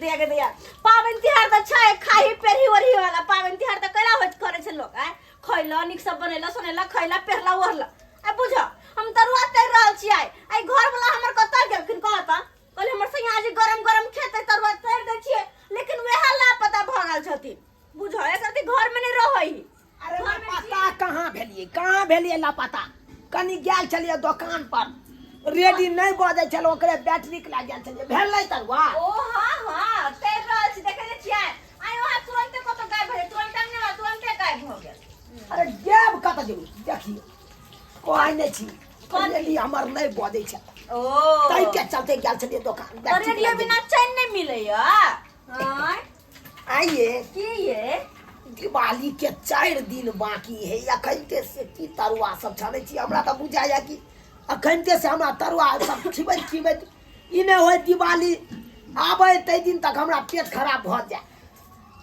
दैया गे दैया पाबनि तिहार तऽ छै खाही पेरही ओढ़ी वाला पाबनि तिहार तऽ कैला होइत करै छै लोक आँय खैला नीक से बनेला सोनेला खैला पेरला ओढ़ला आ बुझ हम तरुआ तर रहल छी आइ आइ घर वाला हमर कतऽ गेलखिन कह तऽ कहले हमर सैया जी गरम गरम खेतै तरुआ तर दै छियै लेकिन वएह लापता भऽ गेल छथिन बुझ एकर घर में नहीं रहै अरे लापता कहाँ भेलियै कहाँ भेलियै लापता कनि गेल छलियै दोकान पर रेडी नहि बजै छल ओकरे बैटरीक लए गेल छलियै भेलै तरुआ ओ हाँ हाँ तैर रहल छी देखै नहि छियै आइ वहाँ तुरन्ते कतौ गायब भऽ गेल तुरन्ते नहि तुरन्ते गायब भऽ गेल अरे गायब कतऽ जेबै देखियौ कहै नहि छी रेडी हमर नहि बजै छै ओ ताहि के चलते गेल छलियै दोकान तो बैटरीक रेडियो लए बिना चैन नहीं मिलैया आँय आइए की ये दिवाली के 4 दिन बाकी है अखनते से की तरुआ सब छानै छी हमरा तऽ बुझाइया कि अखनते से हमरा तरुआ सब खिबैत खिबैत ई नहि होय दिवाली आबै ताहि दिन तक हमरा पेट खराब भऽ जाय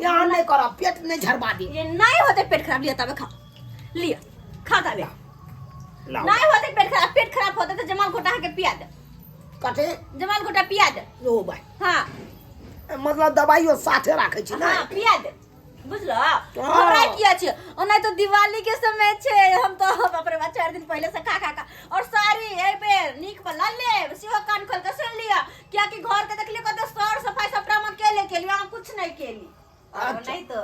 यहाँ नहि करब पेट नहि झरबा दी ये नहीं होते पेट खराब लिया तबे खा लिया खा तबे लाओ नहीं होते पेट खराब पेट खराब होते तो जमाल घोटा के पिया दे कटे जमाल घोटा पिया दे ओ भाई हाँ मतलब दवाइयो साथे राखै छी हाँ ने पिया दे बुझलो घबराइ किया छी ओना तो दिवाली के समय छै हम तो बाप रे बाप 4 दिन पहले से खा खा खा और साड़ी एहि बेर नीक वाला लेब सेहो कान खोल के सुन लिअ कियाकि घर के देखलियै कते सर सफाई सबटा हम अकेले केली अहाँ कुछ नहीं केली और अच्छा। नहीं तो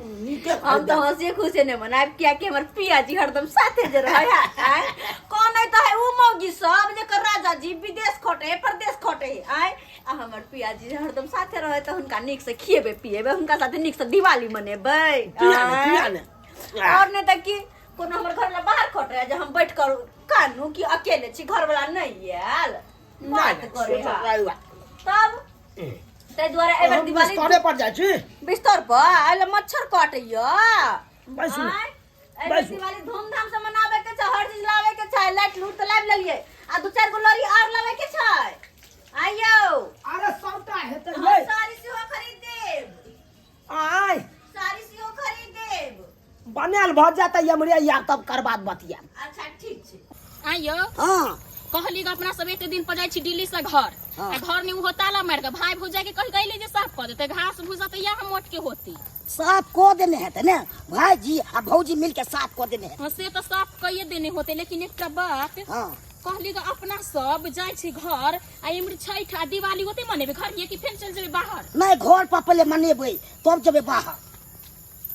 नीके हम तो हंसी खुशी नहीं मनायब कियाकि हमर पिया जी हरदम साथे जे रहे है आँय? कौन नहीं तो है उ मौगी सब जेकर राजा जी विदेश खटे है परदेश खटे है आँय? आ हमर पिया जी हरदम साथे रहे तो हुनका नीक से खिएबे पिएबे हुनका साथे नीक से दिवाली मनेबै किया ने आँय? किया ने और नहीं तो की कोनो हमर घर वाला बाहर खट रहे जे हम बैठ कर कानू कि अकेले छी घर वाला नहीं आयल बात करे है। तब ताहि दुआरे एहि बेर दिवाली बिस्तरे पर जाइ छी बिस्तर पर आयल मच्छर काटैया बैसू आँय? एहि बेर बैसू। दिवाली धूमधाम से मनावे के छै हर चीज लावे के छै लाइट लूट तऽ लाबि लेलियै आ दू चारि गो लड़ी आर लावे के छै आइयौ अरे सबटा हेतै हम यै साड़ी सेहो खरीद देब आय साड़ी सेहो खरीद देब बनायल भऽ जातै एमरे यार तब करबाद बतिया अच्छा ठीक छै आइयो हाँ कहली कि अपना सब एते दिन पर जाइ छी दिल्ली से घर हाँ। आ घर में उहो ताला मार के भाई भौजाई के कह गईले जे साफ कर देते घास भूसा तो या हम मोट के होती साफ कऽ देने हेतै ने भाईजी आ भौजी मिलके साफ कऽ देने हेतै हाँ से तो साफ कइए देने होते लेकिन एकटा बात हाँ कहली कि अपना सब जाइ छी घर आ इम्हर छठ आ दिवाली होते मनेबे घर ये कि फेर चल जेबे बाहर नहि घर पर पहिले मनेबै तब जेबै बाहर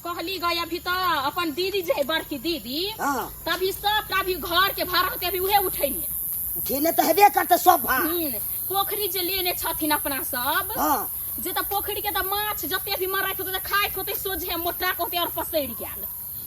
कहली गई अभी तो अपन दीदी जे है बड़की दीदी हाँ तभी सब अभी घर के भाड़ा होते अभी उहे उठेने उठेने तऽ हेबे करतै सब भाड़ पोखरी जे लेने छथिन अपना सब हाँ जे तऽ पोखरी के तऽ माछ जते भी मराइत होते तऽ खाइत होते सोझे मोटा के होते और पसरि गेल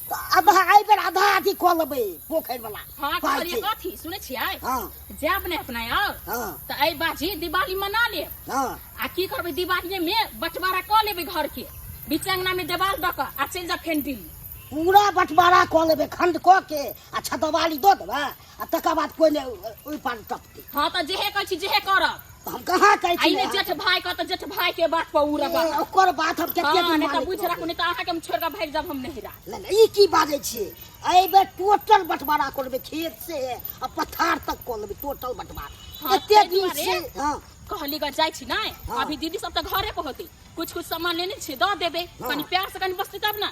तऽ आधा एहि बेर आधा आधी कऽ लेबै पोखरि वाला हाँ पाइ कहलियै के। कथी सुनै छियै हाँ जायब ने अपना और हाँ तऽ एहि बाजी दिवाली मना लेब हाँ आ की करबै दिवालीए में बंटवारा कऽ लेबै घर के बीच अंगना में देवाल दऽ कऽ आ चलि जाब फेन दिल्ली पूरा बंटवारा कऽ लेबै खंड कऽ के आ छतवाली दऽ देबै आ तकर बाद कोइ नहि ओहि पार टपतै हाँ तऽ जेहे कहै छी जेहे करब तऽ हम कहाँ कहै आ छी ई नहि जेठ भाई कह तऽ जेठ भाई के बात पर उड़ब ए, ओकर बात हम कते हाँ दिन नहि तऽ मानैत बुझि रहबै। राखू नहि तऽ अहाँके हम छोड़ि कऽ भागि जाब हम नहिरा नहि नहि ई की बाजै छियै एहि बेर टोटल बंटवारा कऽ लेबै खेत से आ पथार तक कऽ लेबै टोटल बंटवारा हाँ, एते ताहि दिन दुआरे से हाँ कहली ग जाइ छी नहि हाँ। अभी दीदी सब तऽ घरे पर होती कुछ कुछ सामान लेने छियै दऽ देबै हाँ। कनि प्यार से कनि बसतै तब ने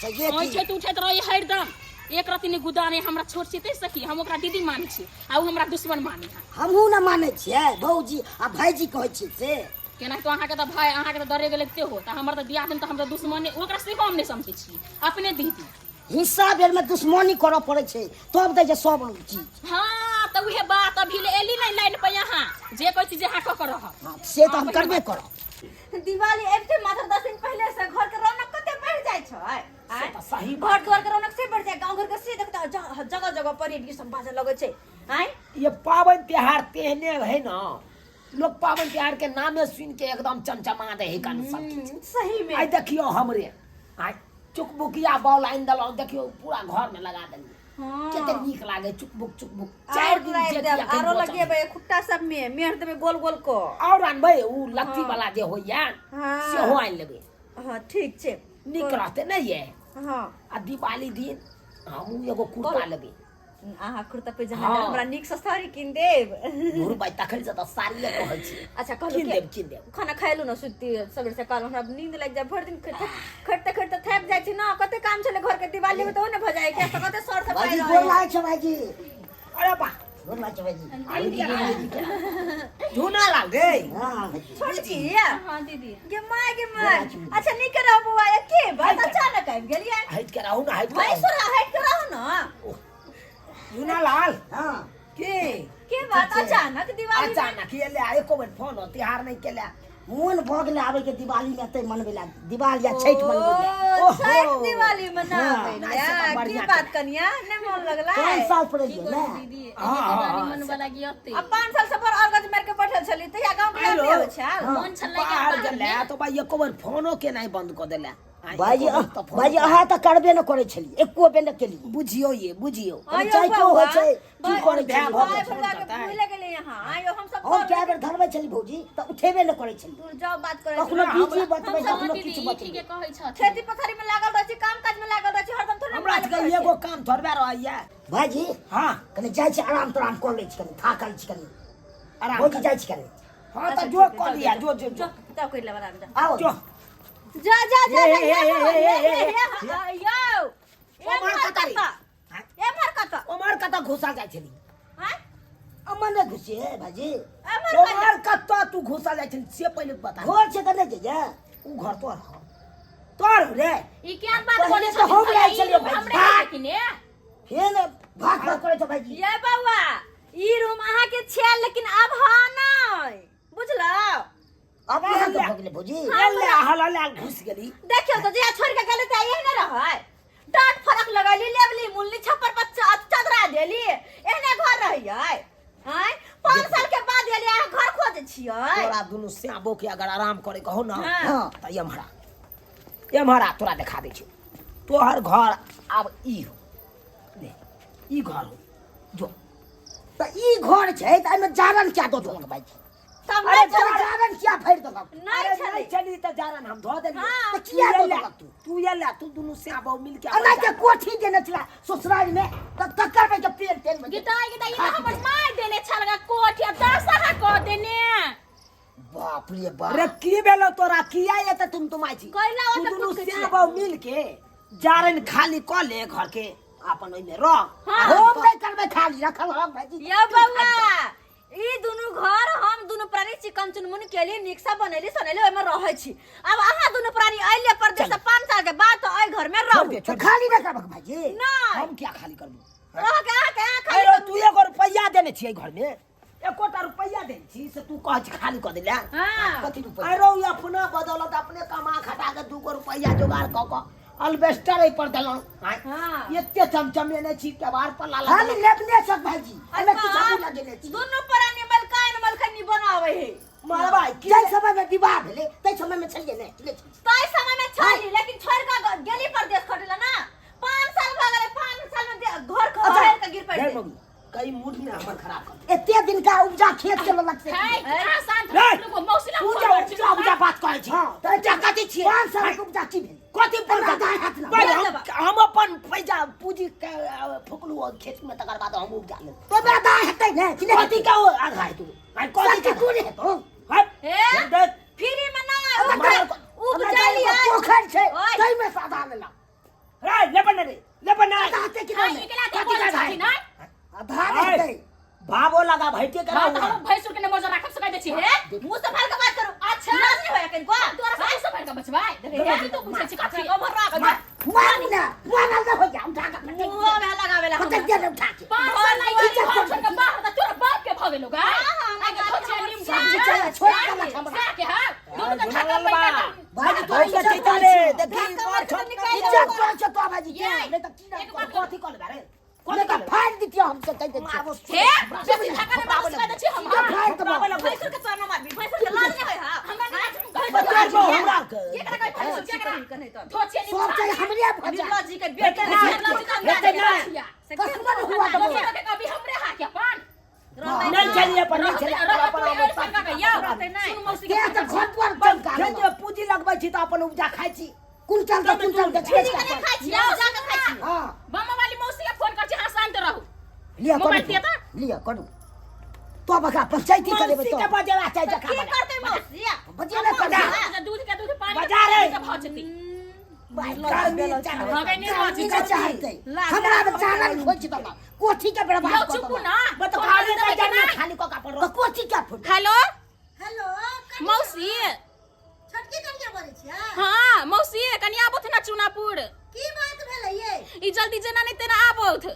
सहिए की उठैत उठैत रहै हरदम एक रति नहि गुदा नहि हमरा छोट छी ताहि सखी हम ओकरा दीदी मानै छी आ ओ हमरा दुश्मन मानै है हमहूँ ने मानै छियै भौजी आ भाईजी कहै छियै से केनाहितो अहाँके तऽ भाय अहाँके तऽ डरे गेल लगिते हो तऽ हमर तऽ दियादन तऽ हमरा दुश्मन ओकरा सेहो हम नहि समझै छी अपने दीदी हिस्सा बेरमे दुश्मनी करऽ पड़ै छै तब दै छै सब चीज हाँ तऽ उहे बात अभी ले एली नहि लाइन पर यहाँ जे कहै छी जे अहाँ कऽ कऽ रहब हाँ, से तऽ हम करबे करब दिवाली आबिते मात्र 10 दिन पहिले से घर के रौनक कते बढ़ि जाइ छै आँय? से तऽ सही घर द्वार के रौनक से बढ़ि जाइ गाँव घर के से देखता जगह जगह पर रेडियो सब बाजऽ लगै छै आँय ये पाबनि तिहार तेहने है ना लोग पाबनि तिहार के नामे सुन के एकदम चमचमा दे है कन सब किछु सही में आइ देखियो हमरे आइ चुकबुकिया बॉल आनि देलहुँ देखियो पूरा घर में लगा देलियै हाँ। कते नीक लागे चुकबुक चुकबुक आर 4 दिन लाबि जे देब कि अखन आरो बचल लगेबै खुट्टा सब में मेहर देबै गोल गोल को और आनबै उ लत्ती वाला जे होइया हाँ। सेहो आनि लेबै हाँ ठीक छै नीक रहतै नहि ये हाँ आ दिवाली दिन हमहूँ एगो कुर्ता लेबै अहाँ कुर्ता पैजामा हाँ। हमरा नीक से साड़ी कीन देब। धुर भाई, तखन से तऽ साड़िए कहै छी। अच्छा कहलहुँ कीन कि देब, कीन देब। खाना खायलू न सुति सबेर सकाल, हमरा नींद लागि जाय भरि दिन खटते खटते थाकि जाइ छी न, कते काम छलै घर के, दिवाली में तऽ ओ ने भऽ जाइ के कते सर सफाई भाईजी रहै। गोर लागै छै भाईजी। अरे बा, गोर लागै छै भाईजी। झूना लाल रे। हाँ भाईजी। छोटकी। हाँ दीदी। गे माय गे माय, अच्छा नीक रहो बौआ, के बात अचानक आबि गेलियै? हटि के रहू ने, हटि के भाई रहू। सोरा हटि के रहू न। झूना लाल। हाँ। के के बात अचानक दिवाली में? अचानक एले आ एको बेर फोन तिहार नहि केले। मोन भऽ गेलै आबै के, दिवाली में एतै मनबै ला, दिवाली या छठि मनबै ला। ओ, ओहो। छठि दिवाली मनाबै हाँ, नहि से तऽ ला। की बढ़िआँ। बात कनिया, नहि मोन लगलै? 5 साल पर की एलियै करू ने। दीदी, हाँ, एहि हाँ, दिवाली हाँ, मनबऽ लागी अते। आ 5 साल से पर अर्गज मारि के बैठल छली तहिया गाँव के याद आइरो। नहि आबै छल? मोन छलै कि बाहर बाहर गेले में तऽ भाई एको बेर फोनो केनाइ बंद कऽ देले। आइ भाईजी, एको बेर तऽ फोनो भाईजी केनाइ। अहाँ तऽ करबे नहि करै छलियै, एको बेर नहि केलियै। बुझियौ ये, बुझियौ। आइयो चाइतो बौआ, होइ छै, की करै भाय छलियै? भऽ भाय गेल। बौआ के भूले गेलियै अहाँ। आइयो हम सब हम कए बेर धरबै छलियै भौजी तऽ उठेबे नहि करै छलियै। दूर जाउ, बात करै कखनो छी। बिजी बतबै, हाँ कखनो दीदी, किछु ई बतबै। ठीके कहै छथिन। खेती पथारी में लागल रहै छी, काम काज में लागल रहै छी, हरदम थोड़े हमरा मोबाइल सबके पर रहै एगो काम थोड़बे रहैया। भाईजी। हाँ। कनि जाइ छी, आराम तराम कऽ लै छी, कनि थाकल छी कनि। आराम भौजी कर। जाइ छी कनि। हाँ छी। तऽ जो अच्छा, कऽ ठीक लिया, है, जो जो जो जो। जाओ कर लेब आराम, जा। आउ। जो। जा जा जा। ए, जा ए, ए, ए, ए, ए, ए, यौ, ओमहर एम्हर कतऽ रे? कतऽ? एम्हर कतऽ? ओमहर कतऽ घुसल जाइ छली? आँय? अम्मा नहि घुसिए भाईजी। एम्हर कतऽ? ओमहर कतऽ तू घुसल जाइ छली से पहिले बता। घर छै तऽ नहि जइए? उ घर तोहर हौ, तोहर हौ रे। ई क्या बात पहिले बोलै तऽ छथिन हम भैया, रहै ई छलियै रूम भाई। हमरे है कि ने? फेर भाग भाग करै छै भाईजी। ये बौआ, ई रूम अहाँ के छै, लेकिन आब हाँ नहि, बुझलौ? आब अहाँके भऽ गेलै भौजी। एले हला ले घुस गेली। देखियौ तऽ, जहिया छोड़ि के गेलै तऽ एहने रहै, डाँट फरक लगैली, लेबली मुल्ली, छप्पर पर चदरा देली, एहने घर रहैयै? आँय, 5 साल के बाद एलियै, अहाँ घर खोजै छियै? तोरा दुनू श्याबो के अगर आराम करे कहो ना, हाँ। तऽ एम्हरा एम्हरा तोरा देखा दै छियौ तोहर घर। आब ई हो ले, ई घर हो जो। तऽ ई घर छै तऽ एहिमे जारन किया दऽ देलक भाईजी? तब अरे नहि तऽ छलै। जारन किया भरि देलक? नहि अरे छलै। नहि छली तऽ जारन हम धऽ देलियै। हाँ। तऽ किया तू दऽ एला, देलक तू? तू एला, तू दुनू श्याबो मिल के एना के कोठी देने छला ससुराल में तऽ तकर में के पेड़ तेल में। गीता गीता, ई तऽ हमर माय देने छल गा कोठी, आ दसहा कऽ देने। बाप रे बाप। रे की भेलो तोरा? किया एते तुम तुमाइ छी? कैला तू ओते दुनू फुसकै छी? श्याबो मिल के जारन खाली कऽ ले घर के, अपन ओहिमे रह। हाँ। हम नहि करबै खाली, रखल हम भाईजी। यौ बौआ, ई दुनू घर हम दुनू प्राणी चिकन चुनमुन केली, नीक से बनेली सोनेली, ओहिमे रहै छी। आब अहाँ दुनू प्राणी अइले परदेश से 5 साल के बाद, तऽ एहि घर में छोड़ रहू। दे, तऽ छोड़ दे। खाली नहि करबक भाईजी? नहि। हम क्या खाली करबो? रह के अहाँ के अहाँ खाली अरे तू एगो रुपैआ देने छियै घर में? एकोटा रुपैआ देने छी से तू कह छी खाली कऽ देले? हाँ। कथी रुपैआ? अरे ओ अपना बदौलत अपने कमा खटा के दूगो रुपैआ जोगाड़ कऽ कऽ अल्बेस्टर एहि पर देलहुँ। आँय? हाँ। एते चमचमेने छी, केबाड़ पर लाला खाली लेपने छक भाईजी, एहिमे किछु अच्छा, हमहूँ लगेने छी। दुनू प्राणी मलकाइन मलखनी बनावे है। मारबा की? जाहि समय में विवाह भेलै ताहि समय में छलियै नहि नहि छलियै। ताहि समय में छली, लेकिन छोड़ के गेली परदेश खटेला ना, 5 साल भऽ गेलै, 5 साल में घर अच्छा। खबर के गिर पड़ि गै गेल। मम्मी, कई मूड ने हमर खराब कर दे। एते दिनका उपजा खेत के लेलक से है अहाँ शांत रे, रुको, मौसी लग तू फोन जे करै छी। उपजा उपजा बात करै छी। हाँ। तऽ उपजा कथी छियै? 5 साल के उपजा की भेल? कथी पर हमरा दाएँ हाथ लग। भाई, हम अपन पैसा पूंजी के फुकलू और खेत में, तकर बाद हम उपजा लेब। तो मेरा दाएँ हेतै ने कि नहि? कथी के ओ आधा हेतौ? आइ कथी कथी के कोन हेतौ? हट, हे? देख। फ्री में ना हमरा उपजा एगो लिया। पोखरि छै। ओए। ताहिमे से आधा लेलक। रे लेबन रे लेबन। आधा हेतै कि हाँ, नहि? एकला के कथी बोलै के आधा छथिन, आँय? आधा नहि हेतै। भावो लगा भैटे के। हाँ, तऽ हम भैंसुर के ने मजर राखब सकै दै छी हे। मुंह से फाड़ के बात करू। अच्छा। लाज नहीं होया कनिको? तोरा से मुँह से फाड़ि कऽ बचबै? देखै हे, तू पूछै छी कथी? कवर राख। मारू ने, मारल नहि होइया, उठा कऽ फटकि मुंह में लगावेला फटकि हमरा। दे ने उठा के। 5 साल लागि इज्जत गेल, घर कम छोड़ि कऽ बाहर तऽ तोरा बाप के भऽ गेलौ गा? हाँ, हाँ, आइ के धोछिया नीम हमरा गाछ। बेचारा छोड़ि देलक हमरा। सएह के हाँ, दुनू के थाकल पैसा भाईजी तो भाई इज्जत के करै रे छै। देखी धक्का मार मार के छोड़। निकालि इज्जत करै छै तो भाईजी के, ये, नहि तऽ की एक बात कथी कहलबै रे? नहि तऽ फाड़ि दितियै हम से कहि दै छियै। हे, बेसी थाकल नहि बाबू सकै दै छी हम, हाँ। फाड़ि देबौ। भैंसुर के तोरा न मारबी, भैंसुर के लाज नहीं होय हा? हमरा नहि घर बता दो हमरा के। केकरा कहै भैंसुर, केकरा? कन्है तो धोछिया नीम सब चाहे हमरे भऽ जाए। निर्लज्ज जी के बेटे। हेतै ना। कसमन हुआ देबौ। दोसर के कभी हमरे हाथ के अपन नहीं चलिए पर नहीं चलिए अपन सुन मौसी के। के तऽ घर दुआर चमका खेत देलक। में पूंजी लगबै छी तऽ अपन उपजा खाइ छी। कुंटल के कुंटल बेच बेच फ्री के कऽ। नहीं खाइ छी, उपजा के खाइ छी। हाँ। मामा वाली मौसी के फोन कर छी, हाँ, शांत रहू। लिअ करू मोबाइल दिअ तऽ। लिअ करू तब एकरा पंचायती करेबै मौसी के तब बजेबा चाही तऽ जकरा की बजा। करतै मौसी बजेबे करबै जे दूध के दूध पानी के बजा रे। पानी के भऽ जेतै गर्मी चढ़बै। भऽ गेल निर्लज गर्मी के चढ़तै लाज हमरा लाज बेचारा खोजि देलक कोठी के बर्बाद यौ कऽ चुपू देलक ना बस फोन खाली देबै कि बजा नहि? खाली कऽ के अपन तऽ कोठी के फुट हेलो हेलो मौसी छोटकी कनिया बजै छियै हाँ मौसी कनि आबथु ना चुनापुर की बात भेलै ये ई जल्दी जेना नहि तेना आबथु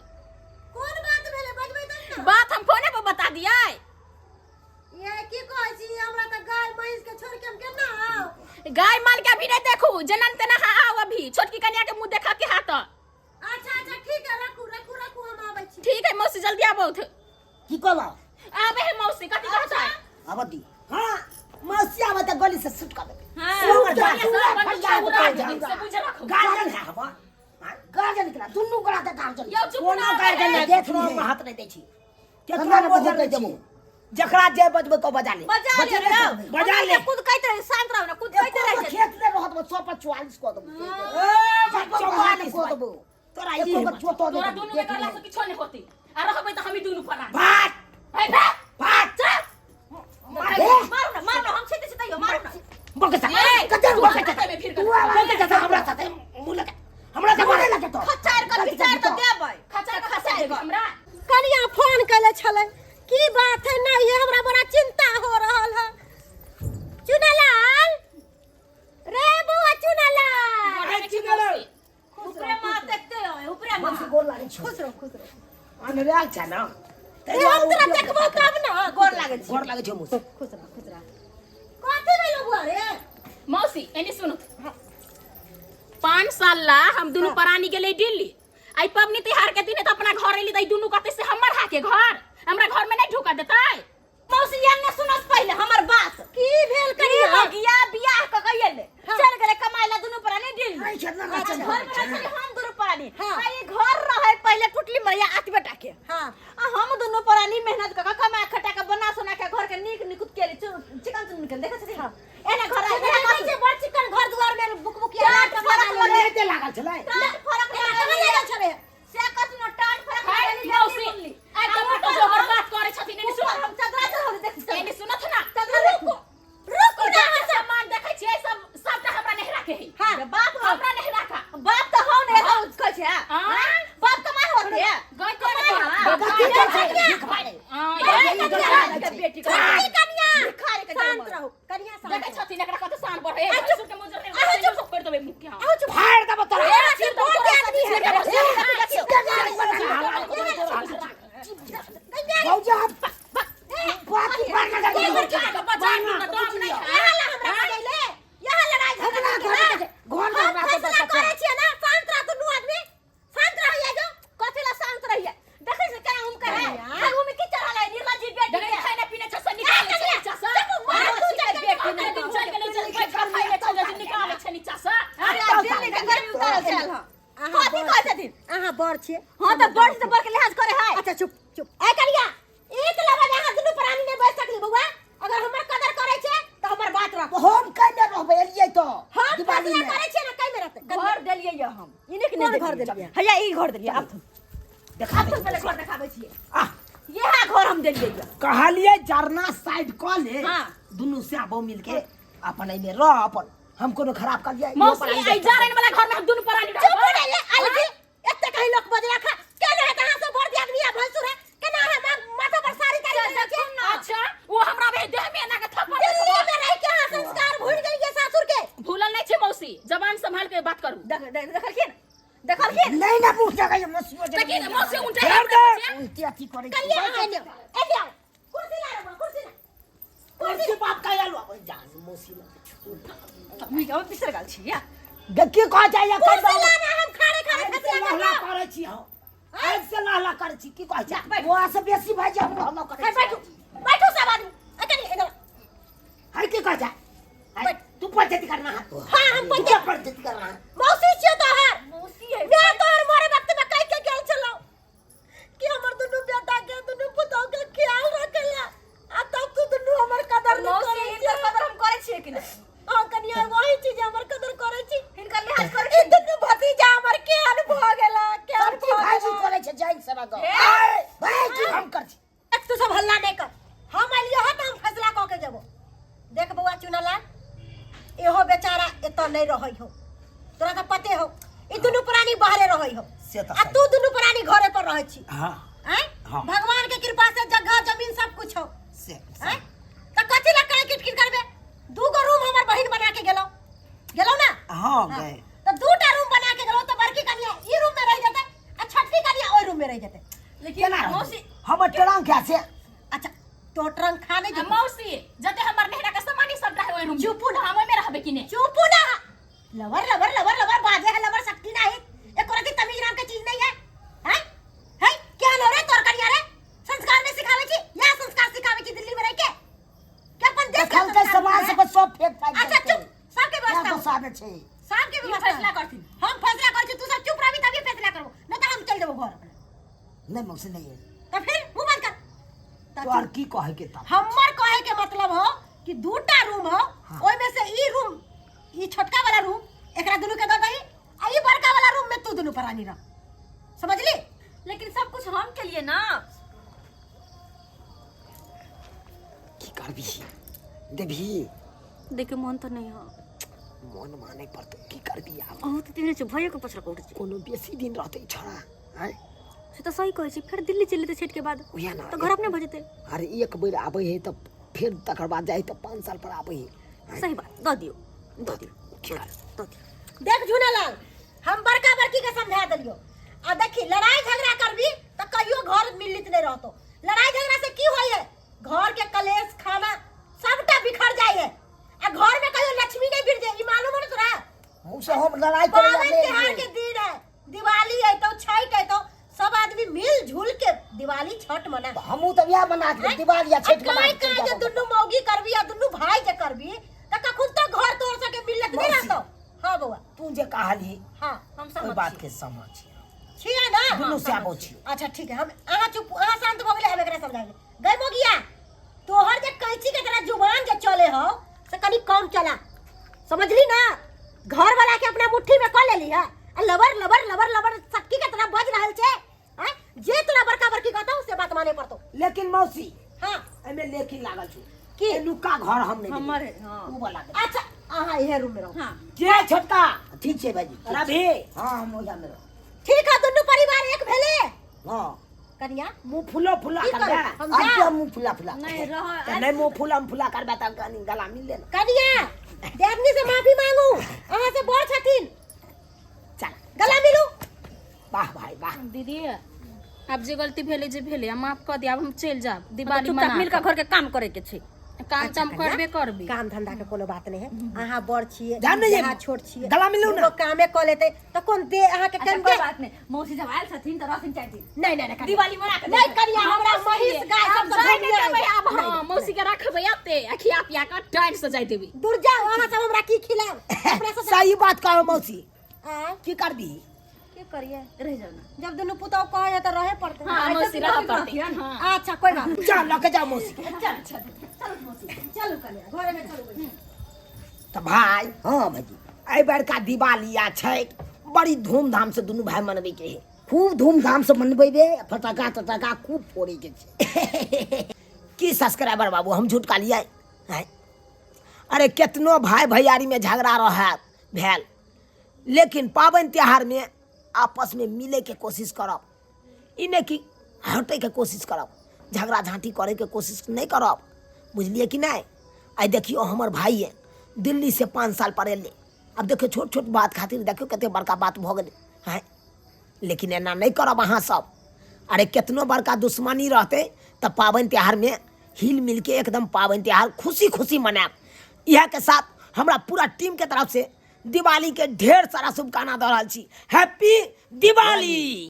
कोन बात भेलै बजबै तब ने बात हम फोने पर बता दियै ये की कहै छी हमरा तऽ गाय महींस के छोड़ के हम केना आउ गाय माल के अभी नहीं देखू जेना न तेना हाँ आओ अभी छोटकी कन्या के मुंह देखा के हाथ अच्छा अच्छा ठीक है रखू रखू रखू हम आबै छी ठीक है मौसी जल्दी आबथु की कहलौ आबे है मौसी कथी कहत है आबऽ दी हाँ मौसी आबै तऽ गली से सूट कऽ देबै हाँ पूरा बढ़िया पूरा से बंदूक फरियाद उड़ा कर देबै, से बुझ रखू गार्जियन है हमर गार्जियन केना दुनू गोरा के गार्जियन यौ चुप कोनो ना गार्जियन देख नहि केकरो लिहे। हम हाथ नहि दै छी केकरो हमरा बजर बहुत नहि देबो। देबो जकरा जे बजबै को बजा ले बजा ले बजेबे रौ करबै। बजा ले। कूद कहैत रहे शांत रहू ना कूद कहैत एको रहे गो छै खेत नहि रहत सौ पर 44 कऽ देबो ए, 44 कऽ देबो तोरा ई एको गो चोतो तोरा नहि दुनू के करला से किछो नहीं होती आ रहबै तऽ हमी दुनू फरार भाग भाई भाग भाग चल मारू ना मारू ना हम छिते छिते मारू ना बकसा ए, कते तू बकसा हाथ में फिर तू आवा हमरा साथे मुंह लगा हमरा साथे मारे लगे तो खचार के विचार तऽ देबै खचा के खसा देबी हमरा कनिया फोन कैले छलै की बात है नहीं है हमरा बड़ा चिंता हो रहल है चुनालाल रे बउआ चुनालाल अरे चुनालाल। ऊपरे माँ देखते हो ऊपरे माँ मौसी गोर लागै छौ खुश रहो खुश रहो अनराल छ न ए, हम तोरा देखबो तब ना गोर लागै छी गोर लागै छौ मुस खुश रह खुश रह कथी भेलो बुआ रे मौसी एने सुनो 5 साल ला हम दुनू प्राणी गेलै दिल्ली आई पबनी तिहार के दिन तो अपना घर एली त ई दुनू कहते से हमर हा के घर हमरा घर में नहीं ढुका देतै मौसी ये ने सुनत पहिले हमर बात की भेल करिया गिया बियाह क कइले चल गेले कमाई ला दुनू प्राणी दिल्ली नहीं छेदना ना अच्छा, छेदना। घर में रहै छली हम दुनू प्राणी आ ई घर रहे पहिले टुटली मरिया आठ बेटा के हाँ आ हम दुनू प्राणी मेहनत क के कमा खटा के बना सोना के घर के नीक निकुत केली चिकन चुन के देखै छथि एने घर आइ एने छै बड़ चिकन घर दुआर में बुक बुक या फरक लगे एते लागल छलै टाट फरक लागल छलै से कथनो टाट फरक हाय लागल मौसी आइ तऽ मोटो जोगर बात करै छथिन एने सुन हम चदरा चढ़ल देख एने सुनत ना चदरा रुकू रुकू ना जते सामान देखै छियै सब सबटा हमरा नहिरा के है हां बाप हम हमरा नहिरा का बाप तो हो ने तो कहै छै हाँ? हाँ? बाप कमाई होते है गई कमाई कथी हां छै? हां बेटी कन्या भिखारी के शांत रहू कन्या शांत देखै छथिन एकरा कते शान बढ़े ससुर के मुजर नहीं सब कर देबै मुख के हां फाड़ देबो तोरा भौजी हम बाकी बात ना करी। यहाँ ला हमरा बजैले यहाँ लड़ाई झगड़ा हमरा घर में घर में हम हमरा तो फैसला करै छियै ना शांत रह दुनू आदमी शांत रहिए जो कथी ला शांत रहिए देखै छै केना हम कहे आगू में की चढ़ल है निर्लज्जी बेटी के खाना पीना छ से निकाले छै नीचा से मार तू चल बेटी बेटी दिन चल गेलै चल बैठ के खाइले चल जाइ निकाले छै नीचा से अरे दिल्ली के गर्मी उतारल छल हँ कथी कहै छथिन अहाँ बड़ छियै हँ तऽ बड़ से बड़ के लिहाज करे है अच्छा चुप चुप ए कनिया एक लबन अहाँ दुनू प्राणी नहि बैस सकली बौआ अगर हमर कदर करै छै तऽ हमर बात रख हम कने रहबै एलियै तो हम दिवाली फैसला में करै छियै ना कै में रहतै घर देलियै ये हम इने के कोन नहि घर देलियै देलियै? हैया ई घर देलियै आब देखा आब पहिले घर देखाबै छियै आ इएह घर हम देलियै ये कहलियै जरना साइड कऽ ले हाँ। दुनू श्याबो मिलके अपन एहिमे रह अपन हम कोनो खराब कहलियै मौसी आई जारन वाला घर में हम दुनू प्राणी चुप हो रे अलगी एते कहीं लोक बजरा खा केना है अहाँ सब बड़ आदमी आ भैंसुर है केना है माथा पर साड़ी ताड़ी पहिरे छै अच्छा वो हमरा में देह में एना के थप्पड़ दिल्ली में रह के अहाँ संस्कार भूल गेलियै सासुर के भूलल नहीं छै मौसी जबान संभाल के बात करू देख देख- देखलखिन देखलखिन नहीं ना पूछ सकै मौसी लेकिन मौसी उल्टा छोड़ दे। उल्टी अथी करै छै। कनिया अहाँ एने आओ एने आओ कुर्सी ला रे कुर्सी ला मौसी बाप का आलो अपन जान मौसी लग हम हम बिसर गेल छी या की कह जाइए कुर्सी ला ना हम खाड़े खाड़े से फैसला लहला करब करै छी हम आज से लहला करै छी की कहै छै वहाँ से बेसी भाई हम हल्ला करै है बैठू बैठू सब आदमी ए कनी इधर है की कहै छै है, तू पंचायती करना है हाँ, हम तू क्या पंचायती करना है मौसी छियो तोहर मौसी है मैं तोहर मरे वक्त में कह के गेल छलौ कि हमर दुनू बेटा के दुनू पुतहु के ख्याल रखेला आ तब तू दुनू हमर कदर नहीं मौसी करै हिनकर छी कदर हम करै छियै कि नहि हां कनिया वही चीज हमर कदर करै छी हिनकर लिहाज करै ई दुनू भतीजा हमर केहन भऽ गेला केहन सब चीज भऽ भाईजी गेला करै छै जाइन सेवा गो हे भाई हम एलियो ह त हम फैसला क के जेबो। देख बौआ चुनालाल, एहो बेचारा एतऽ नहीं रहै हो, तोरा तऽ पते हो, ई दुनू प्राणी बाहरे रहै हो से तऽ आ तू दुनू प्राणी घरे पर रहै छी। हाँ। आँय? हाँ। भगवान के कृपा से जगह जमीन सब कुछ हो। से आँय? तऽ कथी ला काहे किटकिट करबे? दू गो रूम हमर बहिन बना के गेलौ, गेलौ ना? हाँ, गए। तऽ दूटा रूम बना के गेलौ तऽ बड़की कनिया ई रूम में रह जेतै आ छोटकी कनिया ओहि रूम में रह जेतै। लेकिन केना रहतै? मौसी हमर ट्रंक है से। अच्छा, तो ट्रंक खा नहीं आ जेतौ। मौसी, जते हमर नेहरा के सामान ई सबटा है ओइ रूम में। चुपू ना। हम ओइ में रहबे कि ने? चुपू ना। लवर लवर लवर लवर बाजे है, लवर शक्ति नहीं, एको रति तमीज नाम के चीज नहीं है। हैं है क्या लो रे तोर करिया रे? संस्कार नहीं सिखावे छी या संस्कार सिखावे छी दिल्ली में रह के के अपन देश के देखल के संस्कार समाज है? सबके सब फेंक फाक अच्छा देलकै। चुप, सबके क्या व्यवस्था हो। गोसाबे छै? सबके ई व्यवस्था फैसला हो। करथिन। हम फैसला करै छी, तू सब चुप रहबी तभी फैसला करबो, नहीं तो हम चल जेबो घर अपना। नहीं मौसी नहीं है। तो फिर मुंह बंद कर। तो तोहर की कहे के तब? हमर कहे के मतलब हो कि दूटा रूम हो, ओय में से ई रूम, ई छोटका वाला रूम एकरा दुनू के दऽ दही आ ई बड़का वाला रूम में तू दुनू प्राणी रह, समझली? लेकिन सब कुछ हम के लिए ना। की करबी देबी? देखे मन तो नहीं हो। मन माने पर तो की करबी आब? बहुत दिन छै भैया के पछरा उठ छै। कोनो बेसी दिन रहतै छोड़ा आँय? से तो सही कहै छी, फेर दिल्ली चलि जेतै छठि के बाद उएह ना। तऽ घर अपने भऽ जेतै। अरे एक बेर आबै है तऽ फेर तकर बाद जाइ तऽ 5 साल पर आबै है। सही बात, दऽ दियौ, दऽ दियौ, की कर? दऽ दियौ। देख झूनालाल, हम बड़का बड़की के समझा देलियो। आ देखी लड़ाई झगड़ा करबी तऽ कहियो घर मिलित नहीं रहतो। लड़ाई झगड़ा से की होय है? घर के कलेश खाना सबटा बिखर जाय है आ घर में कहियो लक्ष्मी नहीं बिरजे, ई मालूम हो ना तोरा? मुँह से हम लड़ाई करे ला पावन नहीं त्योहार एलियै। के दिन है, दिवाली है तो छठ है तो सब आदमी मिल जुल के दिवाली छठ मना। हमहूँ तऽ इएह मना के दिवाली आ छठ मना काय के काय जे दुनू मौगी करबी आ दुनू भाई जे करबी त कखन तो घर तोड़ सके मिलत नहीं मौसी। रहतो। हाँ बौआ, तू जे कहली हाँ हम ओहि सहमत बात छी। के समझ छियै ना? दुनू से आबो छी। अच्छा ठीक है, हम अहाँ चुप, अहाँ शांत भऽ गेलै, हम एकरा समझाबै। गई मौगिया, तोहर जे कैंची के तरह जुबान जे चले हो से कनी कम चला, समझली ना? घर वाला के अपना मुट्ठी में कऽ लेली है आ लबर लबर लबर लबर सटकी के तरह बज रहल छै। आँय? जे तोरा बड़का बड़की कहतौ से बात माने पड़तौ। लेकिन मौसी, हाँ। एमे लेकिन लागल छौ की? एनुका घर हम नहीं हमर देबै। है, हाँ। ऊ वाला देबै। अच्छा अहाँ इहे रूम में रहो। हाँ। के छोटका? ठीक छै भाईजी, ठीक छै। रवि। हाँ, हम ओहिया में रहो। ठीक है, दुनू परिवार एक भेले। हाँ। कनिया मुंह फुलो फुला की करबे? करू? हम आज जाएब। किया मुंह फुला फुला? नहीं रह। तऽ नहीं मुंह फुला फुला करबे तऽ कनी गला मिल ले ना। कनिया, देवनी से माफी मांगू, अहाँ से बड़ छथिन। चल गला मिलू। वाह भाई वाह। दीदी, आब जे गलती भेलै जे भेलै, आ माफ कऽ दिअ, आब हम चलि जायब दिवाली चुपचाप मना मिल कऽ घर के काम करे के छै। काम ताम करबे करबे। काम धंधा के कोनो बात नहीं है, अहाँ बड़ छियै, जान नहीं अहाँ छोट छियै, गला मिलू ना। दुनू कामे कऽ लेतै तऽ कोन दे अहाँ के अच्छा, केन कोई दे? बात नहीं, मौसी जब आयल छथिन तऽ रहथिन 4 दिन। नहीं, नहीं, नहीं, कनिया। दिवाली मना के नहीं, देबै। कनिया, हमरा महींस गाय सब आब तऽ जाय नहि घूमिए देबै आब। नहीं, हाँ, नहीं, मौसी के रखबै एते आ खिया पिया कऽ टाइट से जाय देबै। दूर जाओ, अहाँ सब हमरा की खिलाएब? अपना सब सही बात कहो मौसी। आँय? की करबी? की करिए? रह जाओ ना। जब दुनू पुतोह कहै है तऽ रहे पड़तै। हाँ, आइ तऽ मौसी रहऽ पुतोह पड़तै। कहथिन। हाँ। अच्छा कोई बात नहीं। चल लऽ के जाओ मौसी। चल, चल, चलू मौसी, चलू कनिया, घरे में चलू। तऽ भाई, हाँ भाईजी, एहि बेरका दिवाली आ छठि बड़ी धूमधाम से दुनू भाई मनबै के है। खूब धूमधाम से मनबेबे, फटाका तटाका खूब फोड़े के छै। की सब्सक्राइबर बाबू, हम झूठ कहलियै? हैं? अरे केतनो भाई भैयारी में झगड़ा रहे भेल, लेकिन पाबनि त्योहार में आपस में मिले के कोशिश करब, ई नहि कि हटै के कोशिश करब, झगड़ा झाँटी करे के कोशिश नहीं करब, बुझलियै कि नहीं? आइ देखियौ हमर भाई है दिल्ली से 5 साल पर एलै, आब देखियौ छोट छोट बात खातिर देखियौ कते बड़का बात भऽ गेलै। हैं, लेकिन एना नहीं करब अहाँ सब। अरे केतनो बड़का दुश्मनी रहतै तऽ पाबनि त्योहार में हिल मिल के एकदम पाबनि त्योहार खुशी खुशी मनायब। इएह के साथ हमरा पूरा टीम के तरफ से दिवाली के ढेर सारा शुभकामना दऽ रहल छी। हैप्पी दिवाली।